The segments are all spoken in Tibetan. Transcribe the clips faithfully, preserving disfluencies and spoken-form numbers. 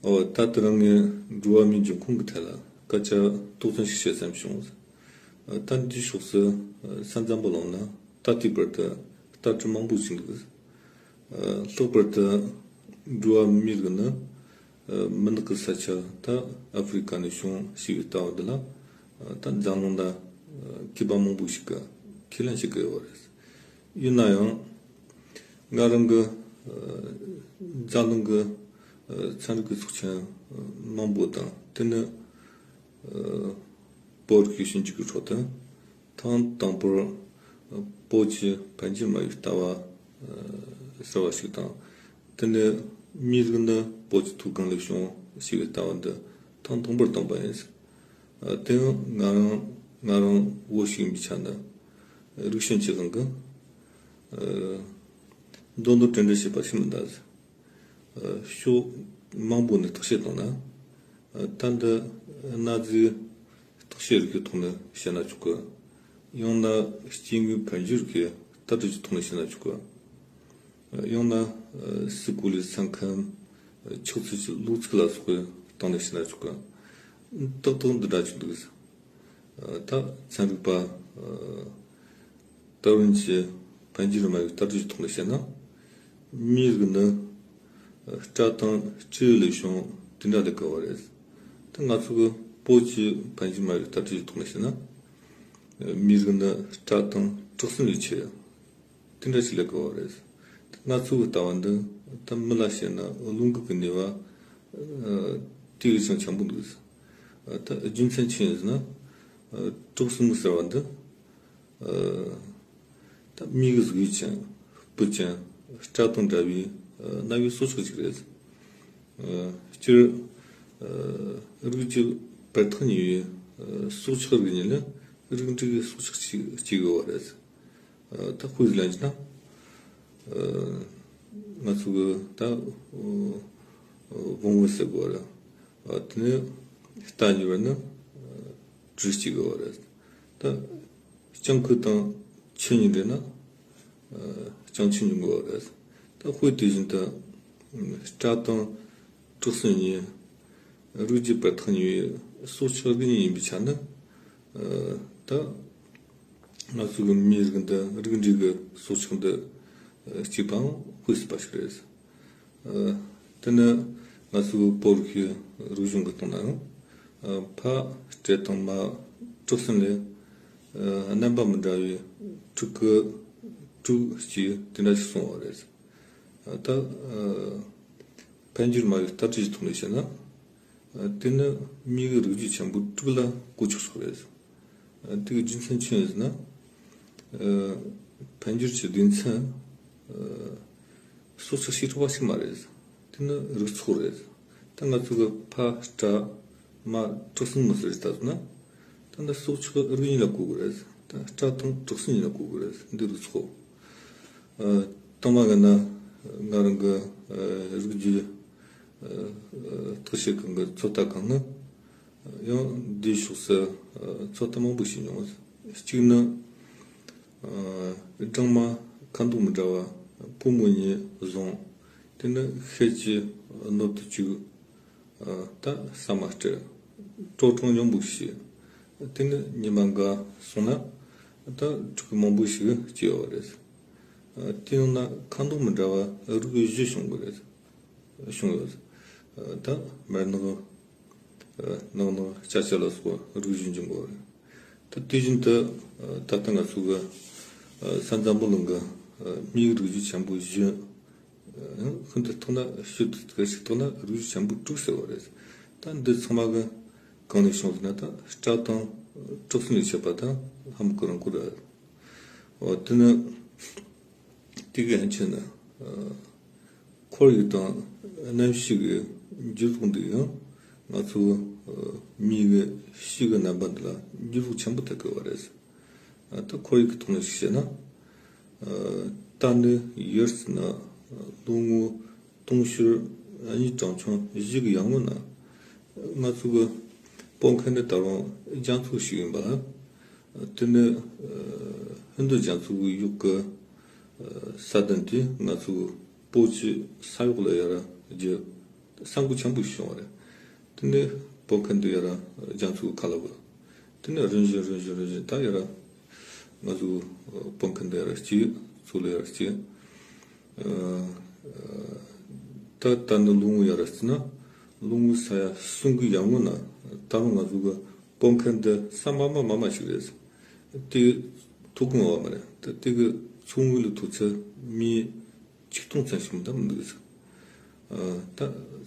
ཨོ། ད་དེ་རིང་ངས་འགྲོ་བ་མིའི་འབྱུང་ཁུངས་ཀྱི་ཐད་ལ་སྐད་ཆ་ཏོག་ཙམ་ཞིག་བཤད་བསམ་བྱུང་། ད་འདིའི་ཕྱོགས་སུ་ས་འཛམ་བུ་གླིང་ན་ད་ལྟའི་བར་དུ་ལྟ་གྲུབ་མང་པོ་ཞིག་འདུག། ལྷག་པར་དུ་འགྲོ་བ་མིའི་རིགས་ནི་མུན་ནག་གི་ས་ཆ་ད་ཨ་ཧྥེ་རི་ཀ་ནས་བྱུང་ཞེས་པའི་ལྟ་བ་འདི་ལ་ད་འཛམ་གླིང་ན་མཁས་པ་མང་པོ་ཞིག་གིས་ཁས་ལེན་བྱེད་ཀྱི་ཡོད་པ་རེད། ཡིན་ན་ཡང་། ང་རང་གི་ཨ་འཛམ་གླིང་གི་ཨ་ཚན་རིག་གི་ཚོགས་ཆེན་ཨ་མང་པོ་དང་དེ་ནི་ཨ་བོད་ཀྱི་ཞིབ་འཇུག་གི་ཁྲོད་དུ་ཐེངས་དང་པོར་ཨ་བོད་ཀྱི་འཕེལ་འགྱུར་སྨྲ་བའི་ལྟ་བ་ཨ་ཟེར་བ་ཞིག་དང་། དེ་ནི་མིའི་རིགས་ནི་བོད་ཀྱི་མཐོ་སྒང་ལས་བྱུང་ཞེས་པའི་ལྟ་བ་འདི་ཐེངས་དང་པོར་བཏོན་པ་ཡིན། ཨ་དེ་ཡང་ང་རང་ང་རང་བོད་ཞིག་ཡིན་པའི་ཆ་ནས། རིག་གཞུང་སྤྱི་དབང་གི་ཨ་མདོ་འདོན་གྲོས་འདྲ་བྱས་པ་ཞིག་མིན་ད། ཨ་ཕྱོགས་མང་པོ་ནས་བརྟག་དཔྱད་བཏང་ན། ཨ་ད་འདི་གནའ་རྫས་བརྟག་དཔྱད་རིགས་ཀྱི་ཐོག་ནས་བཤད་ན་ཆོག་གི། ཡང་ན་སྐྱེ་དངོས་འཕེལ་འགྱུར་གྱི་ལྟ་གྲུབ་ཀྱི་ཐོག་ནས་བཤད་ན་ཆོག་གི། ཡང་ན་ཨ་སའི་གོ་ལའི་ས་ཁམས། ཨ་ཆགས་ཚུལ་གྱི་ལོ་ཚིགས་ལ་སོགས་པའི་སྟེང་ནས་བཤད་ན་ཆོག་གི། ཏག་ཏག་འདི་འདྲ་ཅིག་འདུག། ཨ་ད་ཚན་རིག་པ་ཨ་ཏར་ཝིན་གྱི་འཕེལ་འགྱུར་སྨྲ་བའི་ལྟ་གྲུབ་ཀྱི་ཐོག་ནས་བཤད་ན། མིའི་རིགས་ནི་ཨ་སྤྲ་དང་སྤྲེའུ་ལས་བྱུང་དེ་འདྲ་ལས་དགོས་པ་རེད། ད་ང་ཚོ་གི་བོད་ཀྱི་འཕེལ་འགྱུར་སྨྲ་བའི་ལྟ་གྲུབ་ཀྱི་ཐོག་ནས་བཤད་ན། ཨ་མིའི་རིགས་ནི་སྤྲ་དང་གྲོགས་སུན་ལས་ཆེ། དེ་འདྲ་ཞིག་ལས་དགོས་པ་རེད། ང་ཚོའི་ལྟ་བ་འདི་ད་མི་ལ་བཤད་ན་བློ་འགུག་གི་ནུས་པ་ཨ་དེ་བས་ཀྱང་ཆེན་པོ་འདུག། ཨ་ད་རྒྱུ་མཚན་ཅི་ཡིན་ཟེར་ན། ཨ་གྲོགས་སུན་ཟེར་བ་འདི་ཨ་ད་མིའི་གཟུགས་ཡོད་ཅིང་སྤུ་ཅན་སྤྲ་དང་འདྲ་བའི་ཨ་གནའ་བོའི་སྲོག་ཆགས་ཤིག་རེད། ཨ་སྤྱིར་ཨ་རིགས་རྒྱུད་སྤེལ་ཐག་ཉེ་བའི་ཨ་སྲོག་ཆགས་རིགས་གཉིས་ལས་རིགས་འདྲ་གི་སྲོག་ཆགས་གཅིག་གཅིག་ཡོད་པ་རེད། ཨ་ད་དཔེ་ལེན་ན། ཨ་ང་ཚོ་གི་ད་ཨ་བོང་བུ་ཟེར་གོ་ར། ཨ་དེ་ནས་རྟ་གཉིས་པ་ནི་ཨ་གྲི་གཅིག་ཡོད་རེད། ད་སྤྱང་ཀི་དང་ཁྱི་གཉིས་འདྲེས་ན་ཨ་སྤྱང་ཁྱི་གཉིས་ཡོད་རེད། ད་དཔེ་དེ་བཞིན་དུ་སྤྲ་དང་གྲོགས་སུན་གཉིས་རིགས་རྒྱུད་སྤེལ་ཐག་ཉེ་བའི་སྲོག་ཆགས་རིགས་གཉིས་ཡིན་པའི་ཆ་ནས། ཨ་ད་ང་ཚོ་གི་མིའི་རིགས་འདི་རིགས་འདྲའི་གི་སྲོག་ཆགས་འདི་ཨ་གཅིག་པའང་དཔེ་སྲིད་པ་ཞིག་རེད། ཨ་དེ་ནི་ང་ཚོའི་བོད་ཀྱི་རིག་གཞུང་གི་སྟེང་ན་ཡང་ཨ་ཕ་སྤྲེལ་དང་མ་གྲོགས་སུན་ལས་ཨ་རྣམ་པ་མི་འདྲ་བའི་ཕྲུ་གུ་དྲུག་ཅེས་དེ་འདྲ་ཞིག་གསུངས་པ་རེད། ཨ་ད་ཨ་འཕེལ་འགྱུར་སྨྲ་བའི་ལྟ་གྲུབ་ཀྱི་ཐོག་ནས་བཤད་ན། ཨ་དེ་ནི་མིའི་རིགས་རྒྱུད་ཆེན་པོ་དྲུག་ལ་གོ་ཆོད་ཆོག་རེད། ཨ་དེ་གི་རྒྱུ་མཚན་ཅི་ཡིན་ཟེར་ན། ཨ་འཕེལ་འགྱུར་གྱི་སྡེ་ཚན་ཨ་སྲོག་ཆགས་ཤིག་གྲུབ་པ་ཞིག་མ་རེད། དེ་ནི་རིགས་ཚོགས་རེད། ད་ང་ཚོ་གི་ཕ་སྤྲ་མ་གྲོགས་སུན་མི་ཟེར་ལྟ་བུ་ན། ད་ནི་སྲོག་ཆགས་རིགས་གཉིས་ལ་གོ་དགོས་རེད། ད་སྤྲ་དང་གྲོགས་སུན་གཉིས་ལ་གོ་དགོས་རེད། འདི་རིགས་ཚོགས། ཨ་དང་མ་གི་ན་ང་རང་གི་ཨ་རིགས་རྒྱུད་ཨ་ཨ་བརྟག་དཔྱད་ཁང་གི་ཚོད་ལྟ་ཁང་ནི་ཡང་འདིའི་ཕྱོགས་སུ་ཨ་ཚོད་ལྟ་མང་པོ་ཞིག་མྱོང་། གཅིག་ནི་ཨ་སྦྲང་མ་ཁ་མདོག་མི་འདྲ་བ་ཕོ་མོ་གཉིས་བཟུང་། དེ་ནི་ཤེད་ཀྱི་སྣོད་དུ་བཅུག། ཨ་ད་ཟ་མ་སྤྲད། དཀྲོག་དཀྲོག་སྙོམས་པོ་བྱས། དེ་ནི་ཉི་མ་འགའ་སོང་ན་ད་ཕྲུ་གུ་མང་པོ་ཞིག་སྐྱེ་ཡོད་པ་རེད། ཨ་དེ་ཡང་ན་ཁ་མདོག་མི་འདྲ་བ་རིགས་བཞི་བྱུང་གི་རེད། བྱུང་ཡོད། ཨ་ད་དམར་ནག་ཨ་ནག་ནག་སྐྱ་སྐྱ་ལ་སོགས་རིགས་བཞི་འབྱུང་གི་ཡོད་རེད། ད་དེ་བཞིན་དུ་ཨ་ད་ལྟ་ང་ཚོ་གི་ཨ་ས་འཛམ་བུ་གླིང་གི་ཨ་མིའི་རིགས་རྒྱུད་ཆེན་པོ་བཞི། ཨ་ཤིན་ཏུ་མཐོ་ན་ཤིན་ཏུ་གལ་ཆེ་མཐོ་ན་རིགས་རྒྱུད་ཆེན་པོ་དྲུག་ཟེར་བ་རེད། ད་འདི་ཚང་མ་གི་གང་ནས་བྱུང་ཟེར་ན། ད་སྤྲ་དང་གྲོགས་སུན་ལས་བྱས་པ་དང་ལྷ་མོ་གི་རང་འཁོར་རེད། འོ་དེ་ནི་དེ་གི་ཕན་ཆད་ནི་ཨ་ཁོར་ཡུག་དང་གནམ་གཤིས་ཀྱི་འགྱུར་ལྡོག་འདི་ཡང་ང་ཚོ་ཨ་མིའི་གི་གཤིས་ཀྱི་རྣམ་པ་འདི་ལ་འགྱུར་ལྡོག་ཆེན་པོ་ཐེབས་ཀྱི་ཡོད་པ་རེད། ཨ་ད་ཁོར་ཡུག་གི་ཐོག་ནས་ཞིག་བཤད་ན། ཨ་ད་ནི་ཡུལ་སྲིད་ན་ལོ་ངོ་དུང་ཕྱུར་གཉིས་གྲངས་ཆུང་བཞི་གི་ཡར་སྔོན་ན། ང་ཚོ་གི་བོད་མཁན་འདི་ད་རུང་རྒྱ་མཚོ་ཞིག་ཡིན་པ། དེ་ནི་ཨ་ཧིན་རྡུ་རྒྱ་མཚོ་གི་གཡུག་གི་ཨ་ས་གདན་དེ་ང་ཚོ་བོད་ཀྱི་ས་གཡོག་ལ་ཡར་རྒྱུ། ས་འགུལ་ཆེན་པོ་ཞིག་བྱུང་བ་རེད། དེ་ནས་སྤོ་མཁན་དེ་ཡར་རྒྱ་མཚོའི་ཁ་ལ་བུད། དེ་ནས་རིམ་བཞིན་རིམ་བཞིན་རིམ་བཞིན་ད་ཡར་ང་ཚོ་སྤོ་མཁན་དེ་ཡར་སྐྱེས། མཚོ་ལ་ཡར་སྐྱེས། ད་ད་ནི་ལོ་ངོ་ཡར་བརྩིས་ན་ལོ་ངོ་ས་ཡ་གསུམ་གི་ཡར་སྔོན་ན་ད་རུང་ང་ཚོ་གི་སྤོ་མཁན་འདི་ས་དམའ་དམའ་དམའ་དམའ་ཞིག་རེད། དེ་མཐོ་གང་ཡོད་མ་རེད། ད་དེ་གི་མཚོ་ངོས་ལ་མཐོ་ཚད་མི་ཆིག་སྟོང་ཙམ་ཞིག་མི་འདུག་མི་འདུག་ཟེར། ཨ། ད་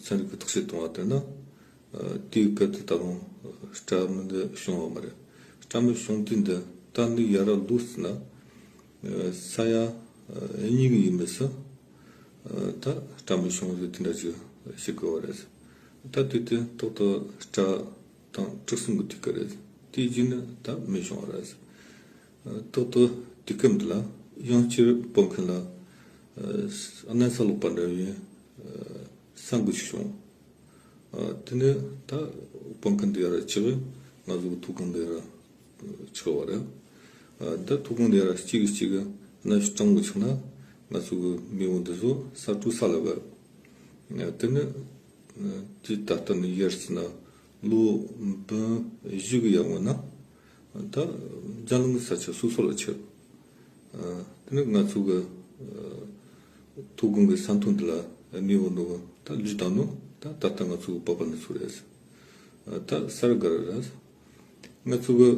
ཚན་རིག་གི་བརྟག་དཔྱད་གཏོང་བ་ལྟར་ན། ཨ། དེའི་སྐད་དུ་ད་རུང་སྤྲ་མི་འདི་བྱུང་བ་མ་རེད། སྤྲ་མི་བྱུང་དུས་འདི་ད་འདི་ཡར་ལོ་ཟེར་ན། ཨ། ས་ཡ་ཨ་གཉིས་གི་ཡས་མས་སུ། ཨ། ད་སྤྲ་མི་བྱུང་ཟེར་དེ་འདྲ་ཅིག་བཤད་དགོས་པ་རེད། ད་དེ་དུས་ཏག་ཏག་སྤྲ་དང་དྲག་གསུམ་གི་དུས་སྐབས་རེད། དེའི་རྗེས་ནས་ད་མི་བྱུང་བ་རེད། ཏག་ཏག་དུས་སྐབས་འདི་ལ་ཡང་བསྐྱར་སྤོ་མཁན་ལ་ཨ་གནམ་ས་ལོག་པ་འདྲ་བའི་ཨ་ས་འགུལ་ཞིག་བྱུང་། ཨ་དེ་ནས་ད་སྤོ་མཁན་འདི་ཡར་ཆག་གི་ང་ཚོ་གི་མཐོ་སྒང་འདི་ཡར་ཆག་པ་རེད། ཨ་ད་མཐོ་སྒང་འདི་ཡར་གཅིག་གིས་གཅིག་གི་གནམ་གཤིས་གྲང་མོ་ཆགས་ན་ང་ཚོ་གི་མེས་པོ་འདི་ཚོ་ས་དྲོ་ས་ལ་བབས། དེ་ནི་དེ་ད་ལྟ་ནས་ཡར་བརྩིས་ན་ལོ་འབུམ་བཞི་གི་ཡར་སྔོན་ན་ད་འཇམ་རླུང་གི་ས་ཆ་སོ་སོ་ལ་ཆགས། དེ་ནི་ང་ཚོ་གི་མཐོ་སྒང་གི་ས་མཐོ་འདི་ལ་གནས་པ་འདུག་ད་ལུས་དང་ནོ་ད་ད་ལྟ་ང་ཚོ་གི་བོད་པ་འདི་ཚོ་རེད། ད་ས་ར་ག་ར་རེད། ང་ཚོ་གི་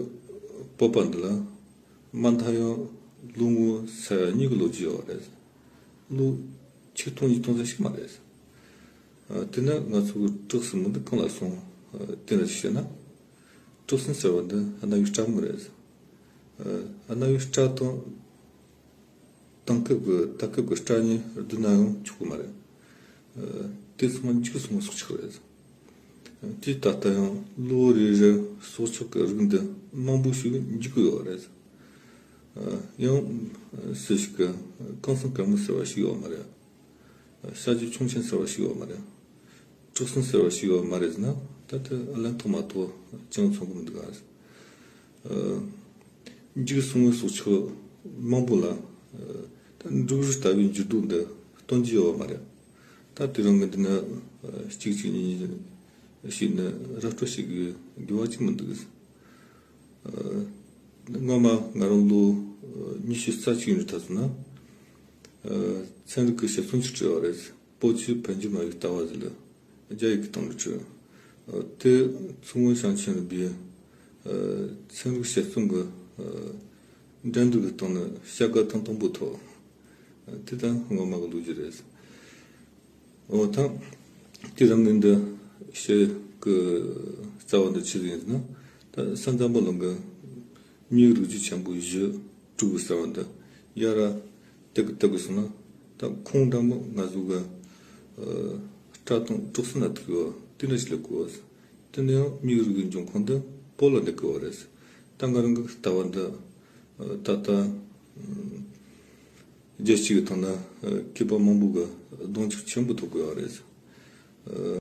བོད་པ་འདི་ལ་མ་མཐའ་ཡང་ལོ་ངོ་ས་ཡ་གཉིས་ཀྱི་ལོ་རྒྱུས་ཡོད་རེད། ལོ་ཆིག་སྟོང་ཉིས་སྟོང་ཙམ་ཞིག་མ་རེད། ཨ། དེ་ན་ང་ཚོ་གི་སྤྲོ་སེམས་འདི་གང་ལ་སོང་། ཨ། དེ་འདྲ་ཞིག་བཤད་ན། སྤྲོ་སེམས་ཟེར་བ་འདི་གནའ་བོའི་སྤྲ་མོ་རེད། ཨ། གནའ་བོའི་སྤྲ་དང་དེང་སྐབས་ཀྱི་ད་སྐབས་ཀྱི་སྤྲ་གཉིས་བསྡུར་ན་ཡང་ཆོག་གི་མ་རེད། ཨ། དེ་ཚང་མ་འཇིག་སོང་བའི་སྲོག་ཆགས་རེད། དེ་ད་ལྟ་ཡང་ལོ་རེ་རེར་སྲོག་ཆགས་ཀྱི་རིགས་འདི་མང་པོ་ཞིག་འཇིག་གི་ཡོད་རེད། ཡང་སུ་ཞིག་གིས་ཀུན་སྲོང་དཀར་མོ་ཟེར་བ་ཞིག་ཡོད་མ་རེད། ཤ་རྒྱུས་ཆུང་ཆེན་ཟེར་བ་ཞིག་ཡོད་མ་རེད། སྤྲོ་སེམས་ཟེར་བ་ཞིག་ཡོད་མ་རེད་ཟེར་ན་ད་ལྟ་ཨ་ལན་ཐོག་མ་ཐོག་ཅང་མཚོན་གི་མི་འདུག་ཨ། འཇིག་སོང་བའི་སྲོག་ཆགས་མང་པོ་ལ་ད་འབྲུག་རི་ལྟ་བུའི་འགྱུར་ལྡོག་འདི་སྟོན་རྒྱུ་ཡོད་མ་རེད། ད་དེ་རིང་གི་འདི་ན་གཅིག་གཅིག་གཉིས་གཉིས་ཞིག་ནི་ར་སྤྲོད་བྱེད་དགོས་དགོས་པ་ཅིག་མི་འདུག་སྔོན་མ་ང་རང་ལོ་ཉི་ཤུ་རྩ་གཅིག་ཡིན་དུས་ད་ཚོད་ན་ཚན་རིག་གི་དཔྱད་རྩོམ་ཅིག་བྲིས་པ་རེད། སྤོ་ཆུའི་འཕེལ་འགྱུར་མ་ཡི་ལྟ་བ་ཟེར་ལ་རྒྱ་ཡིག་གི་སྟེང་ནས་བྲིས། དེ་མཚོ་སྔོན་ཞིང་ཆེན་རིམ་པའི་ཚན་རིག་དཔྱད་རྩོམ་གྱི་འགྲན་བསྡུར་གྱི་སྟེང་ནས་བྱ་དགའ་ཐེངས་དང་པོ་ཐོབ། དེ་ད་སྔོན་མ་གི་ལོ་རྒྱུས་རེད། འོ་ད་དེ་རིང་གི་འདི་བཤད་གི་རྩ་བ་འདི་ཆི་ཟིག་ཡིན་ཟེར་ན། ད་ས་འཛམ་བུ་གླིང་གི་མིའི་རིགས་རྒྱུད་ཆེན་པོ་བཞི་དྲུག་གི་རྩ་བ་འདི་ཡར་སྟེགས་གི་སྟེགས་གི་སོང་ན་ད་ཁོང་འདྲ་མོ་ང་ཚོ་གི་སྤྲ་དང་སྤྲོ་སེམས་ལ་ཐུག་ཡོད་དེ་འདྲ་ཞིག་ལ་གོ་བ། དེ་ནས་ཡང་མིའི་རིགས་ཀྱི་འབྱུང་ཁུངས་འདི་བོད་ལ་འདི་གི་བ་རེད། ད་ང་རང་གི་ལྟ་བ་འདི་ད་ལྟ་རྒྱལ་སྤྱི་གི་ཐོག་ན་མཁས་པ་མང་པོ་གི་གདོང་ཆགས་ཆེན་པོ་ཐོབ་གི་ཡོད་རེད།